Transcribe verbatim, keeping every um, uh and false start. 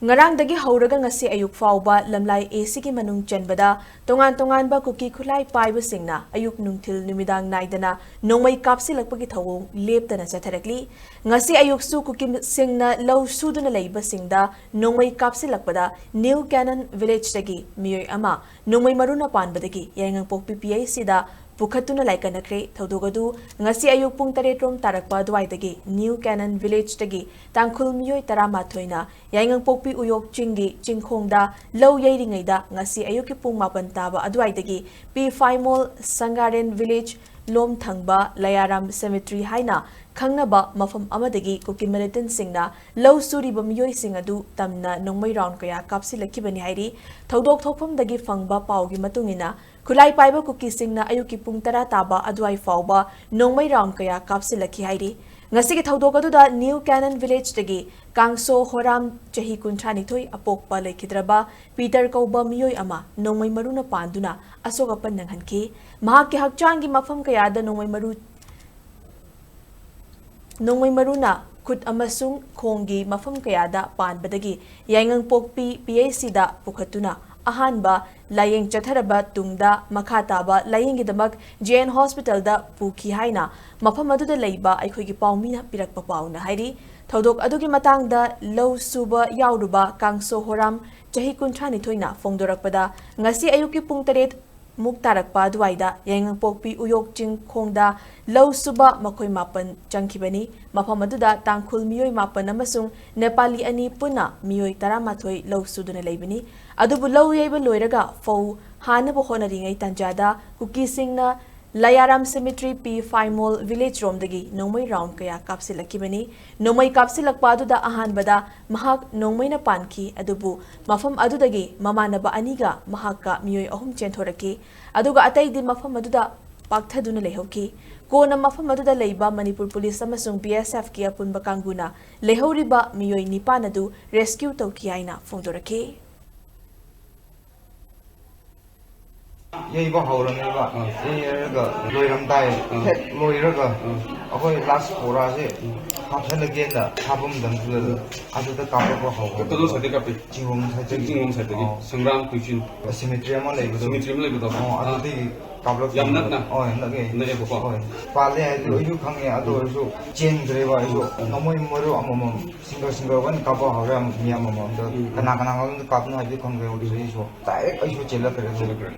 ꯉꯔꯥꯡꯗꯒꯤ ꯍꯧꯔꯒ ꯉꯁꯤ ꯑꯌꯨꯛ ꯐꯥꯎꯕ ꯂꯝꯂꯥꯏ ꯑꯦꯁꯤꯒꯤ ꯃꯅꯨꯡ ꯆꯟꯕꯗ ꯇꯣꯉꯥꯟ ꯇꯣꯉꯥꯟꯕ ꯀꯨꯀꯤ ꯈꯨꯠꯂꯥꯏ ꯄꯥꯏꯕꯁꯤꯡꯅ ꯑꯌꯨꯛ ꯅꯨꯡꯊꯤꯜ ꯅꯨꯃꯤꯗꯥꯡ ꯅꯥꯏꯗꯅ ꯅꯣꯡꯃꯩ ꯀꯥꯞꯁꯤꯜꯂꯛꯄꯒꯤ ꯊꯧꯑꯣꯡ ꯂꯦꯞꯇꯅ ꯆꯠꯊꯔꯛꯂꯤ꯫ ꯉꯁꯤ ꯑꯌꯨꯛꯁꯨ ꯀꯨꯀꯤꯁꯤꯡꯅ ꯂꯧ ꯁꯨꯗꯨꯅ ꯂꯩꯕꯁꯤꯡꯗ ꯅꯣꯡꯃꯩ ꯀꯥꯞꯁꯤꯜꯂꯛꯄꯗ ꯅ꯭ꯌꯨ ꯀꯦꯅꯟ ꯚꯤꯂꯦꯖꯇꯒꯤ ꯃꯤꯑꯣꯏ ꯑꯃ ꯅꯣꯡꯃꯩ ꯃꯔꯨꯅ ꯄꯥꯟꯕꯗꯒꯤ ꯌꯥꯏꯉꯪꯄꯣꯛꯄꯤ ꯄꯤ ꯑꯩꯆ ꯁꯤꯗ ꯄꯨꯈꯠꯇꯨꯅ ꯂꯥꯏꯀꯠꯅꯈ꯭ꯔꯦ꯫ ꯊꯧꯗꯣꯛ ꯑꯗꯨ ꯉꯁꯤ ꯑꯌꯨꯛ ꯄꯨꯡ ꯇꯔꯦꯠ ꯔꯣꯝ ꯇꯥꯔꯛꯄ ꯑꯗꯨꯋꯥꯏꯗꯒꯤ ꯅ꯭ꯌꯨ ꯀꯦꯅꯟ ꯚꯤꯂꯦꯖꯇꯒꯤ ꯇꯥꯡꯈꯨꯜ ꯃꯤꯑꯣꯏ ꯇꯔꯥꯃꯥꯊꯣꯏꯅ ꯌꯥꯏꯉꯪꯄꯣꯛꯄꯤ ꯎꯌꯣꯛ ꯆꯤꯡꯒꯤ ꯆꯤꯡꯈꯣꯡꯗ ꯂꯧ ꯌꯩꯔꯤꯉꯩꯗ ꯉꯁꯤ ꯑꯌꯨꯛꯀꯤ ꯄꯨꯡ ꯃꯥꯄꯟ ꯇꯥꯕ ꯑꯗꯨꯋꯥꯏꯗꯒꯤ ꯄꯤ ꯐꯥꯏꯃꯣꯜ ꯁꯪꯒꯥꯔꯦꯟ ꯚꯤꯂꯦꯖ ꯂꯣꯝ ꯊꯪꯕ ꯂꯌꯥꯔꯥꯝ ꯁꯦꯃꯤꯇ꯭ꯔꯤ ꯍꯥꯏꯅ ꯈꯪꯅꯕ ꯃꯐꯝ ꯑꯃꯗꯒꯤ ꯀꯨꯀꯤ ꯃꯤꯂꯤꯇꯦꯟꯠꯁꯤꯡꯅ ꯂꯧ ꯁꯨꯔꯤꯕ ꯃꯤꯑꯣꯏꯁꯤꯡ ꯑꯗꯨ ꯇꯝꯅ ꯅꯣꯡꯃꯩ ꯔꯥꯎꯟ ꯀꯌꯥ ꯀꯥꯞꯁꯤꯜꯂꯛꯈꯤꯕꯅꯤ ꯍꯥꯏꯔꯤ꯫ ꯊꯧꯗꯣꯛ ꯊꯣꯛꯐꯝꯗꯒꯤ ꯐꯪꯕ ꯄꯥꯎꯒꯤ ꯃꯇꯨꯡ ꯏꯟꯅ, ꯈꯨꯠꯂꯥꯏ ꯄꯥꯏꯕ ꯀꯨꯀꯤꯁꯤꯡꯅ ꯑꯌꯨꯛꯀꯤ ꯄꯨꯡ ꯇꯔꯥ ꯇꯥꯕ ꯑꯗꯨꯋꯥꯏ ꯐꯥꯎꯕ ꯅꯣꯡꯃꯩ ꯔꯥꯎꯟ ꯀꯌꯥ ꯀꯥꯞꯁꯤꯜꯂꯛꯈꯤ ꯍꯥꯏꯔꯤ꯫ ꯉꯁꯤꯒꯤ ꯊꯧꯗꯣꯛ ꯑꯗꯨꯗ ꯅ꯭ꯌꯨ ꯀꯦꯅꯟ ꯚꯤꯂꯦꯖꯇꯒꯤ ꯀꯥꯡꯁꯣ ꯍꯣꯔꯥꯝ, ꯆꯍꯤ ꯀꯨꯟꯊ꯭ꯔꯥ ꯅꯤꯊꯣꯏ, ꯑꯄꯣꯛꯄ ꯂꯩꯈꯤꯗ꯭ꯔꯕ ꯄꯤꯇꯔ ꯀꯧꯕ ꯃꯤꯑꯣꯏ ꯑꯃ ꯅꯣꯡꯃꯩ ꯃꯔꯨꯅ ꯄꯥꯟꯗꯨꯅ ꯑꯁꯣꯛ ꯑꯄꯟ ꯅꯪꯍꯟꯈꯤ꯫ ꯃꯍꯥꯛꯀꯤ ꯍꯛꯆꯥꯡꯒꯤ ꯃꯐꯝ ꯀꯌꯥꯗ ꯅꯣꯡꯃꯩ ꯃꯔꯨ ꯅꯣꯡꯃꯩ ꯃꯔꯨꯅ ꯈꯨꯠ ꯑꯃꯁꯨꯡ ꯈꯣꯡꯒꯤ ꯃꯐꯝ ꯀꯌꯥꯗ ꯄꯥꯟꯕꯗꯒꯤ ꯌꯥꯏꯉꯪꯄꯣꯛꯄꯤ ꯄꯤ ꯑꯩꯆ ꯁꯤꯗ ꯄꯨꯈꯠꯇꯨꯅ ꯑꯍꯥꯟꯕ ꯂꯥꯌꯦꯡ ꯆꯠꯊꯔꯕ ꯇꯨꯡꯗ, ꯃꯈꯥ ꯇꯥꯕ ꯂꯥꯌꯦꯡꯒꯤꯗꯃꯛ ꯖꯦ ꯑꯦꯟ ꯍꯣꯁꯄꯤꯇꯥꯜꯗ ꯄꯨꯈꯤ ꯍꯥꯏꯅ ꯃꯐꯝ ꯑꯗꯨꯗ ꯂꯩꯕ ꯑꯩꯈꯣꯏꯒꯤ ꯄꯥꯎꯃꯤꯅ ꯄꯤꯔꯛꯄ ꯄꯥꯎꯅ ꯍꯥꯏꯔꯤ꯫ ꯊꯧꯗꯣꯛ ꯑꯗꯨꯒꯤ ꯃꯇꯥꯡꯗ ꯂꯧ ꯁꯨꯕ ꯌꯥꯎꯔꯨꯕ ꯀꯥꯡꯁꯣ ꯍꯣꯔꯥꯝ, ꯆꯍꯤ ꯀꯨꯟꯊ꯭ꯔꯥ ꯅꯤꯊꯣꯏꯅ ꯐꯣꯡꯗꯣꯔꯛꯄꯗ, ꯉꯁꯤ ꯑꯌꯨꯛꯀꯤ ꯄꯨꯡ ꯇꯔꯦꯠ ꯃꯨꯛ ꯇꯥꯔꯛꯄ ꯑꯗꯨꯋꯥꯏꯗ ꯌꯥꯏꯉꯪꯄꯣꯛꯄꯤ ꯎꯌꯣꯛ ꯆꯤꯡ ꯈꯣꯡꯗ ꯂꯧ ꯁꯨꯕ ꯃꯈꯣꯏ ꯃꯥꯄꯟ ꯆꯪꯈꯤꯕꯅꯤ꯫ ꯃꯐꯝ ꯑꯗꯨꯗ ꯇꯥꯡꯈꯨꯜ ꯃꯤꯑꯣꯏ ꯃꯥꯄꯟ ꯑꯃꯁꯨꯡ ꯅꯦꯄꯥꯂꯤ ꯑꯅꯤ ꯄꯨꯟꯅ ꯃꯤꯑꯣꯏ ꯇꯔꯥꯃꯥꯊꯣꯏ ꯂꯧ ꯁꯨꯗꯨꯅ ꯂꯩꯕꯅꯤ꯫ ꯑꯗꯨꯕꯨ ꯂꯧ ꯌꯩꯕ ꯂꯣꯏꯔꯒ ꯐꯧ ꯍꯥꯟꯅꯕ ꯍꯣꯠꯅꯔꯤꯉꯩ ꯇꯥꯟꯖꯥꯗ ꯀꯨꯀꯤꯁꯤꯡꯅ ꯂꯌꯥꯔꯥꯝ ꯁꯦꯃꯤꯇ꯭ꯔꯤ ꯄꯤ ꯐꯥꯏꯃꯣꯜ ꯚꯤꯂꯦꯖ ꯔꯣꯝꯗꯒꯤ ꯅꯣꯡꯃꯩ ꯔꯥꯎꯟ ꯀꯌꯥ ꯀꯥꯞꯁꯤꯜꯂꯛꯈꯤꯕꯅꯤ꯫ ꯅꯣꯡꯃꯩ ꯀꯥꯞꯁꯤꯜꯂꯛꯄ ꯑꯗꯨꯗ ꯑꯍꯥꯟꯕꯗ ꯃꯍꯥꯛ ꯅꯣꯡꯃꯩꯅ ꯄꯥꯟꯈꯤ, ꯑꯗꯨꯕꯨ ꯃꯐꯝ ꯑꯗꯨꯗꯒꯤ ꯃꯃꯥꯟꯅꯕ ꯑꯅꯤꯒ ꯃꯍꯥꯛꯀ ꯃꯤꯑꯣꯏ ꯑꯍꯨꯝ ꯆꯦꯟꯊꯣꯔꯛꯈꯤ, ꯑꯗꯨꯒ ꯑꯇꯩꯗꯤ ꯃꯐꯝ ꯑꯗꯨꯗ ꯄꯥꯛꯊꯗꯨꯅ ꯂꯩꯍꯧꯈꯤ꯫ ꯀꯣꯟꯅ ꯃꯐꯝ ꯑꯗꯨꯗ ꯂꯩꯕ ꯃꯅꯤꯄꯨꯔ ꯄꯨꯂꯤꯁ ꯑꯃꯁꯨꯡ ꯕꯤ ꯑꯦꯁ ꯑꯦꯐꯀꯤ ꯑꯄꯨꯟꯕ ꯀꯥꯡꯕꯨꯅ ꯂꯩꯍꯧꯔꯤꯕ ꯃꯤꯑꯣꯏ ꯅꯤꯄꯥꯟ ꯑꯗꯨ ꯔꯦꯁꯀ꯭ꯌꯨ ꯇꯧꯈꯤ ꯍꯥꯏꯅ ꯐꯣꯡꯗꯣꯔꯛꯈꯤ꯫ ꯌꯩꯕ ꯍꯧꯔꯝꯃꯦꯕ꯫ ꯑꯥ꯫ ꯌꯩꯔꯒ ꯂꯣꯏꯔꯝꯗꯥꯏ, ꯑꯥ꯫ ꯍꯦꯛ ꯂꯣꯏꯔꯒ ꯑꯥ꯫ ꯑꯩꯈꯣꯏ ꯂꯥꯁ ꯕꯣꯔꯥꯁꯦ ꯎꯝ꯫ ꯍꯥꯞꯍꯜꯂꯒꯦꯅ ꯍꯥꯞꯄ ꯃꯇꯝꯗꯨꯗ ꯎꯝ꯫ ꯑꯗꯨꯗ ꯀꯥꯞꯂꯛꯄ ꯍꯧꯕ꯫ ꯀꯗꯣꯝ ꯁꯥꯏꯗꯇ ꯀꯥꯞꯄꯤ? ꯆꯤꯡꯒꯣꯡ ꯁꯥꯏꯗꯇꯒꯤ꯫ ꯆꯤꯡꯒꯣꯡ ꯁꯥꯏꯗꯇꯒꯤ꯫ ꯑꯣ꯫ ꯁꯪꯒ꯭ꯔꯥꯝ ꯇꯨꯏꯁꯤꯟ꯫ ꯁꯤꯃꯤꯇ꯭ꯔꯤ ꯑꯃ ꯂꯩꯕꯗꯣ꯫ ꯁꯤꯃꯤꯇ꯭ꯔꯤ ꯑꯃ ꯂꯩꯕꯗꯣ꯫ ꯑꯣ, ꯑꯥ꯫ ꯑꯗꯨꯗꯒꯤ ꯀꯥꯞꯂꯛꯄ꯫ ꯌꯥꯝ ꯅꯛꯅ? ꯍꯣꯏ, ꯅꯛꯑꯦ꯫ ꯅꯛꯑꯦꯕꯀꯣ? ꯍꯣꯏ꯫ ꯄꯥꯜꯂꯦ ꯍꯥꯏꯗꯤ ꯎꯝ꯫ ꯑꯩꯁꯨ ꯈꯪꯉꯦ, ꯑꯗꯨ ꯎꯝ꯫ ꯑꯣꯏꯔꯁꯨ ꯆꯦꯟꯗ꯭ꯔꯦꯕ ꯑꯩꯁꯨ꯫ ꯎꯝ꯫ ꯅꯃꯣꯏ ꯃꯔꯨ ꯑꯃꯃꯝ, ꯁꯤꯡꯒꯜ ꯁꯤꯡꯒꯜ ꯑꯣꯏꯅ ꯀꯥꯞꯄ ꯍꯧꯔꯦ, ꯃꯤ ꯑꯃꯃꯝꯗ꯫ ꯎꯝ꯫ ꯀꯅꯥ ꯀꯅꯥ ꯉꯣꯟꯗ ꯀꯥꯞꯄꯅꯣ ꯍꯥꯏꯕꯗꯤ ꯈꯪꯗ꯭ꯔꯦ, ꯍꯧꯖꯤꯛꯁꯨ ꯑꯩꯁꯨ ꯗꯥꯏꯔꯦꯛ ꯑꯩꯁꯨ ꯆꯦꯜꯂꯛꯈ꯭ꯔꯦ ꯑꯗꯨ꯫ ꯆꯦꯜꯂꯛꯈ꯭ꯔꯦ꯫